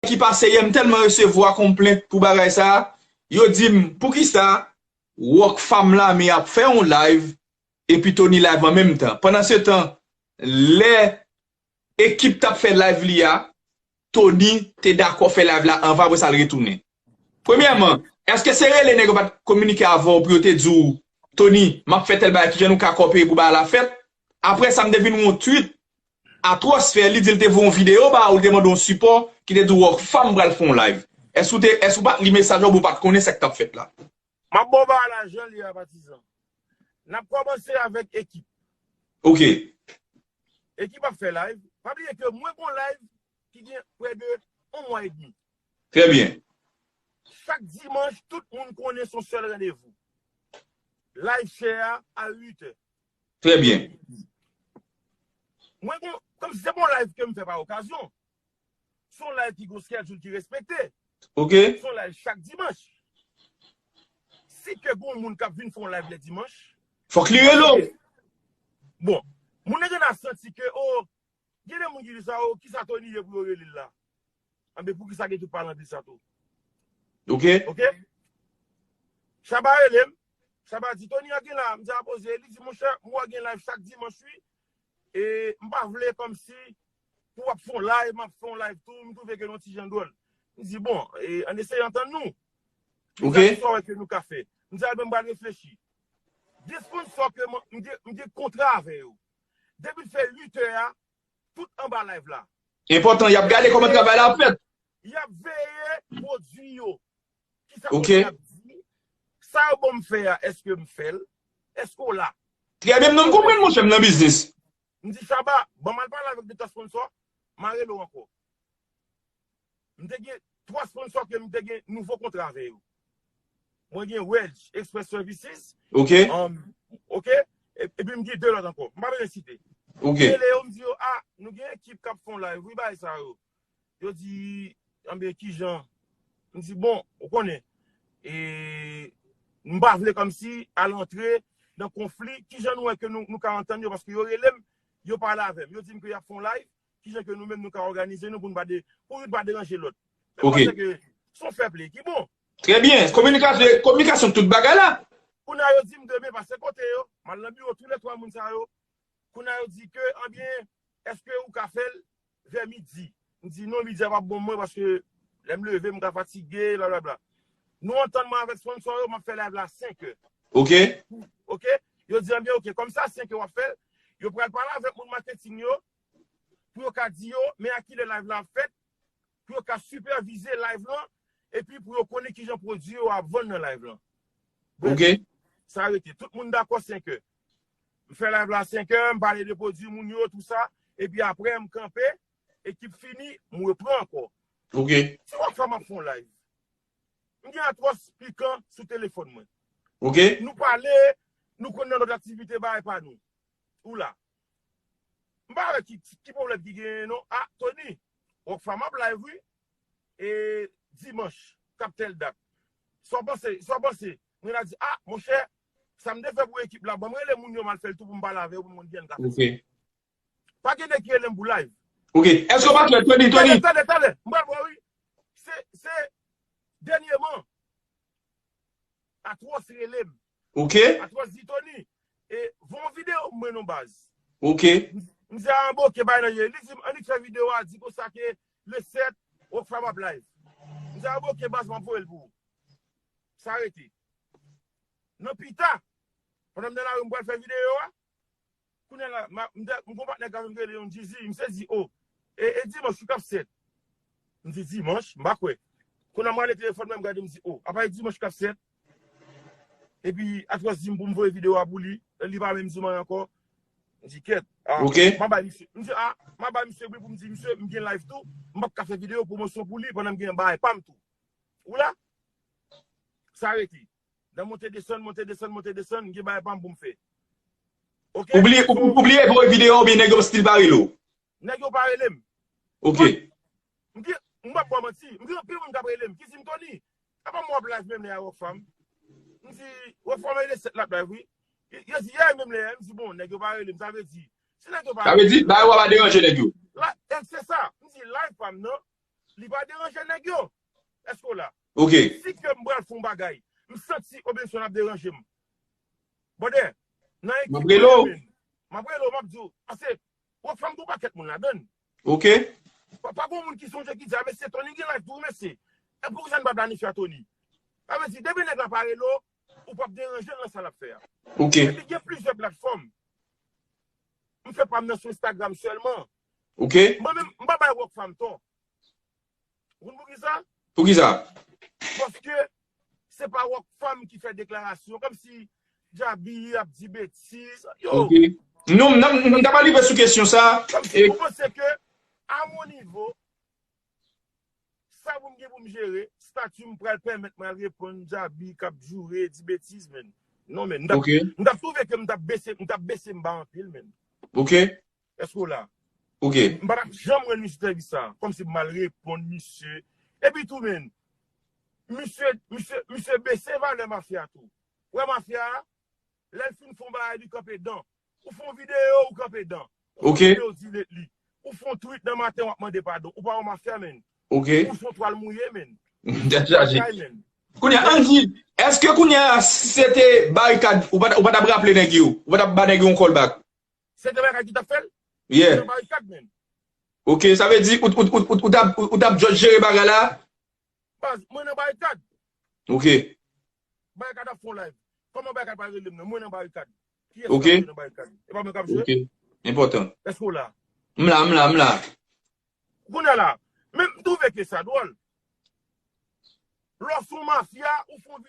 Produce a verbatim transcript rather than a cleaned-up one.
ki pase yè, m tèlman resevwa konplent pou bagay sa a. Yo di m, poukisa Rockfam Lame ap fè yon live epi Tony live an menm tan? Pandansetan, lè ekip t ap fè live li a, Tony te dakò fè live la anvan, apre sa l retounen. Premyèman, èske se rele nèg yo pa t kominike avè w pou yo te di w, Tony, m ap fè tèl bagay, kijan nou ka kowopere pou bagay la fèt? Apre sa, m te vin wè yon tweet Atwòs fè, li di l te voye yon videyo ba ou, li te mande yon sipò, ki te di w Rockfam pral fè yon live. Èske w te, èske w pa t li mesaj la oubyen w pa t konnen sa k t ap fèt la? M ap ba w bagay la jan l ye a, patizan. N ap kòmanse avèk ekip. Ok. Ekip ap fè live. Pa bliye ke mwen gon live ki gen prè de yon mwa edmi. Trè byen. Chak dimanch, tout moun konnen se yon sèl randevou. Live share a, a uit è. Trè byen. Mwen gon, kòm si se pa yon live ke m fè pa okazyon. Se yon live ki gon schedule ki respekte. Ok. Se yon live chak dimanch. Si ke gon moun k ap vin fè yon live lè dimanch, fòk li rele w. Bon, moun nan genlè santi ke, o, gen de moun ki di sa, o, kisa Tony ye pou yo rele l la? Anben, poukisa gen tout pale anpil sa tou? Ok. Ok? Shabba rele m. Shabba di, Tony, an gen la. M di, a poze. Li di, monchè, m wè gen live chak dimanch, wi. E m pa vle kòmsi pou w ap fè yon live, m ap fè yon live tou, m twouve ke nou yon ti jan dwòl. M di, bon, e, ann eseye antann nou. M di, ok, sa w wè ke nou ka fè? M di, a, ben, m pral reflechi. Gen sponsò ke m, m gen, m gen kontra avè yo. Depi l fè uit è a, tout anba live la. Enpòtan, y ap gade kòman travay la ap fèt. Y ap veye pwodui yo. Kisa pwodui ap di? Sa yo ban m fè a, èske m fè l? Èske w la? Trè byen, m konprann, monchè, m nan biznis. M di, Shabba, ban m al pale avèk de twa sponsò, m a rele w ankò. M te gen twa sponsò ke m te gen nouvo kontra avè yo. Mwen gen Wedge Express Services. Ok. Um, ok. E- Epi m gen de lòt ankò. M pa bezwen site. Ok. M rele yo, m di yo, a, nou gen ekip k ap fè yon live, wi, bagay sa yo. Yo di, anben, kijan? M di, bon, ou konnen, e, m pa vle kòmsi al antre nan konfli, kijan nou wè ke nou, nou ka antann yo, paske yo rele m, yo pale avè m, yo di m ke y ap fè yon live, kijan ke nou menm nou ka òganize nou pou nou pa de, pou youn pa deranje lòt. Men m panse ke se yon fair play ki bon. Trè byen. Kominikasyon, kominikasyon tout bagay la. Kounye a yo di m demen pase kote yo, m al nan biwo tou lè twa moun sa yo. Kounye a yo di ke, anbyen, èske ou ka fè l vè midi? M di, non, midi a p ap bon mwen paske lè m leve, m ka fatige, blablabla. Nou antann mwen avèk sponsò yo, m ap fè live la senk è. Ok. Ok? Yo di, anbyen, ok, kòm se a senk è w ap fè l, yo pral pale avèk moun maketing yo, pou yo ka di yo, men a kilè live la ap fèt, pou yo ka sipèvize live lan, epi pou yo konnen kijan pwodui yo ap vann nan live lan. Brèf, ok, sa rete. Tout moun dakò senk è. M fè live la senk è, m pale de pwodui moun yo, tou sa, epi apre, m kanpe, ekip fini, m repran ankò. Ok. Si w ap fè m ap fè yon live, m gen Atwòs Pikan sou telefòn mwen. Ok. Nou pale, nou konn nan lòt aktivite bagay pa nou. Ou la. M pa wè ki, ki pwoblèm ki genyen non. A, Tony, Rockfam ap live, wi. E dimanch, k ap tèl dat. Sa w panse? Sa w panse? Mwen la di, a, monchè, sa m te fè pou ekip la, ban m rele moun yo, m al fè l tou pou m pale avè yo, pou m konn kijan n ka fè sa. Ok. Pa gen nèg ki rele m pou live. Ok. Èske w pa kwè, Tony, Tony? Tande, tande, tande. M pral ba w, wi. Se, se dènyèman, Atwòs rele m. Ok. Atwòs di, Tony, e, voye yon videyo pou mwen non, baz. Ok. M, m di, a, bon, ok, bay nan ye. Li di m, annik fè videyo a, di konsa ke le sèt, Rockfam ap live. M di, a, bon, ok, baz, m ap voye l pou ou. Sa rete. Nan pita, pandan m nan lari, m pral fè videyo a, kounye a la, m a- m te- m gon patnè k ap rele yon Jeezy, misye di, o, e, e dimanch wi k ap sèt. M di, dimanch? M pa kwè. Kounye a m rale telefòn mwen, m gade, m di, o, apa e dimanch k ap sèt? Epi Atwòs di m pou m voye videyo a pou li, li pa menm di m anyen ankò. M di, kèt, a, ok, m a bay misye. M di, a, m a bay misye wi pou m di misye, m gen live tou, m p ap ka fè videyo pwomosyon pou li pandan m gen bagay pa m tou. Ou la? Sa rete. Nan monte desann, monte desann, monte desann, m gen bagay pa m pou m fè. Ok? Ou bliye, ou, ou bliye voye videyo oubyen nèg yo still pa rele w? Nèg yo pa rele m. Ok. Mwen, m gen, m p ap ba w manti, m gen anpil moun k ap rele m, ki di m, Tony, apa m wè w ap live menm lè a Rockfam? M di, Rockfam e le sèt l ap live, wi. Yo, yo di, yè menm lè a, m di, bon, nèg yo pa rele m, sa vle di, si nèg yo pa rele m, sa vle di, bagay yo pa deranje nèg yo. La, e se sa, m di, live pa m nan, li pa deranje nèg yo. Èske w la? Ok. Si ke m pral fè yon bagay, m santi Robinson ap deranje m. Brother, nan ekip mwen, men, m ap rele w, m ap di w, pase, Rockfam gen yon pakèt moun ladan l. Ok. Pa, pa gen moun ki sonje ki di, a, mesye, Tony gen live tou, mesye. E poukisa n pa planifye a Tony? Sa vle di, depi nèg la pa rele w, ou p ap deranje l nan sa l ap fè a. Ok. Epi gen plizyè platfòm. M fè pa m nan sou Instagram sèlman. Ok. Mwen menm, m pa bay Rockfam tò. Ou konn poukisa? Poukisa? Paske se pa Rockfam ki fè deklarasyon, kòmsi Djaby ap di betiz. Yo. Ok. Non, m, m, m t ap rive sou kesyon sa. Kòmsi e ou panse ke, a mon nivo, sa pou m gen pou m jere, stati m pral pèmèt mwen al reponn Djaby k ap joure, di betiz, men. Non, men. M t ap, ok, m t ap twouve ke m t ap bese, m t ap bese m ba anpil, men. Ok. Èske w la? Ok. M pa t ap janm rann misye sèvis sa. Kòmsi m al reponn misye. Epi tou, men, misye, misye, misye bese valè mafya tou. Ou wè mafya a, lè l fin fè yon bagay, li kanpe dan. Ou fè yon videyo, ou kanpe dan. Ou fè yon videyo, delete li. Ou fè yon tweet nan maten, w ap mande padon. Ou pa yon mafya, men. Ok. Ou se yon twal mouye, men. Tèt chaje. Bagay, men. Kounye a, Andy, èske kounye a, si se te Barikad, ou pa t, ou pa t ap raple nèg yo? Ou pa t ap ba nèg yo yon callback? Se te Barikad ki t ap fè l? Yeah. Se te Barikad, men. Ok, sa vle di ou, ou, ou, ou, ou t ap, ou t ap just jere bagay la? Baz, mwen nan Barikad. Ok. Barikad ap fè yon live. Kòman Barikad pa rele m nan? Mwen nan Barikad. Kiyès ki ap jwe nan Barikad? E pa mwen k ap jwe? Ok. Enpòtan. Èske w la? M la, m la, m la. Kounye a la, men m twouve ke sa dwòl. Lè w se yon mafya, ou fè yon